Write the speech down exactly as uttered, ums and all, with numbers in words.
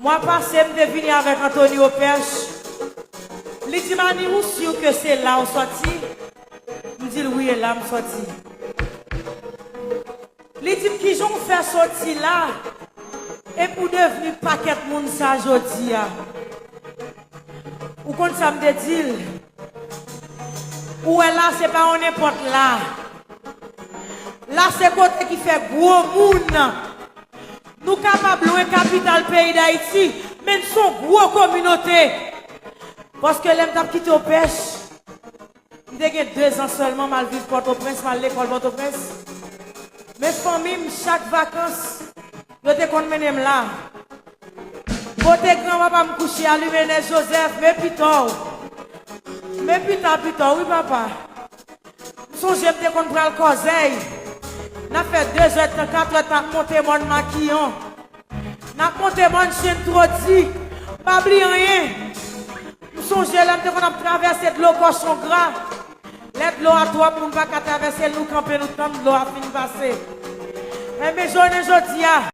Mwa pase, m te vini avèk Antonio Pèch. Li di m, "Ani, ou si ke se la ou sòti?" M di l, "Wi, e la m sòti." Li di m, "Kijan w fè soti la epi w devni pakèt moun sa jodi a?" Ou konn sa m te di l? Ou wè la, se pa yon nenpòt la. La, se kote ki fè gwo moun. Nou kapab lwen kapital peyi Dayiti, men n se yon gwo kominote. Paske lè m t ap kite Opèch, m te gen dezan sèlman, m al viv Pòtoprens, m al lekòl Pòtoprens. Men fanmi m, chak vakans, yo te konn mennen m la. Kote granpapa m kouche a, Limenè Jozèf, men pita w. Men pita, pita w, wi, papa. M sonje m te konn pral Kòzèy. N ap fè dezèdtan, katrèdtan, n ap monte mòn Makiyon. N ap monte mòn Chentwodi. M pa bliye anyen. M sonje lè m te konn ap travèse dlo Kòchon Gra. Lè dlo a twòp, moun pa ka travèse l, nou kanpe, nou tann dlo a fin pase. Enben, jounen jodi a,